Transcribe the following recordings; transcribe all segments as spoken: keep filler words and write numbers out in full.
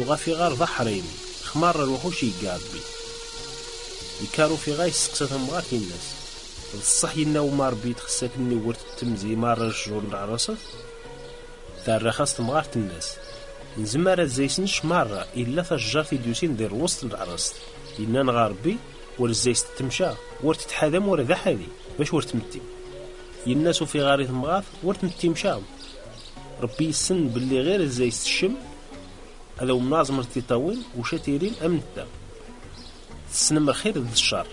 Ɣef iɣar d aḥrim, xmar ar uxuc igga Ṛebbi. Ikkar ufiɣa isseqsa tamɣart, inna-s: "D ṣṣeḥ inna uma Ṛebbi txessat-nni ur tettemzi marra ccjur n lɛerṣet?" Tarra-xas temɣart, tenna-s: "Nzemmar ad zzays-nec marra, illa tajjart i d-yusin di rwest n lɛerṣet. Inna-nneɣ Ṛebbi ur zzays tettem ca, ur tettḥadam ura d aḥadi, bac ur tmettim." Inna-s ufiɣar i temɣart: "Ur tmettim ca. Ṛebbi issen belli ɣir zzays teččem, ad awen-naẓmer tiṭṭawin uca tirin am netta. Tessnem lxir d ccer."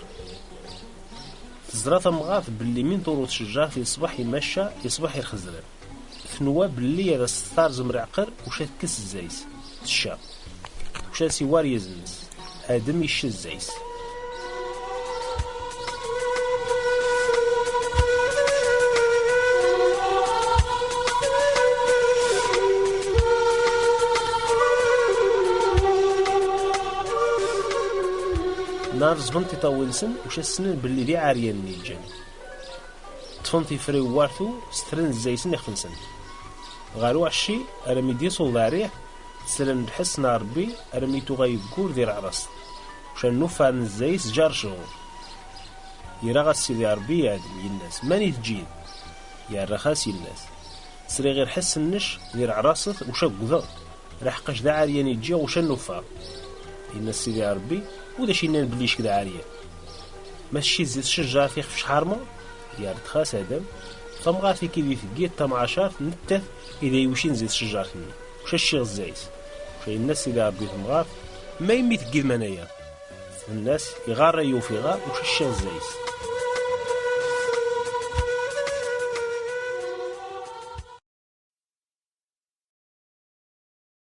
Teẓra tamɣart belli min turut cejjart iṣbeḥ imacca, iṣbeḥ irxezran. Tenwa belli ad as-tarzem leɛqel uca tekkes zzays, tecca. Uca s iwaryez-nnes, Adem icca zzays. Nna reẓben tiṭṭawin-nsen, uca ssnen belli d iɛeryan i ǧǧan. Ṭṭfen tifriw wartu, stren zzays-nni ixef-nsen. Ɣer uɛecci, armi d-iṣuḍ ariḥ, sren lḥess n Ṛebbi, armi tuɣa yeggur di lɛerṣet. Uca nnuffar n zzays jar cɣur. Ira-ɣas Sidi Ṛebbi i Adem, inna-s: "Mani tejjiḍ?" Irra-ɣas, inna-s: "Sriɣ i lḥess-nnec di lɛerṣet, uca ggdeɣ. Laḥeqqac d aɛeryan i ǧǧiɣ uca nnuffar." Inna-s Sidi Ṛebbi: "U d acu innan belli icc-k d aɛeryan? Ma teččiḍ zi tcejjart ixef cḥarma?" Irra-d-ɣas Adem: "Tamɣart i k-id iteggi d tamɛacart, nettat i d aywec-in zi tcejjart-nni, uca cciɣ zzays." Uca inna-s Sidi Ṛebbi i temɣart: "Ma immi teggiḍ manaya?" Tenna-s: "Iɣarr-ay ufiɣar, uca cciɣ zzays."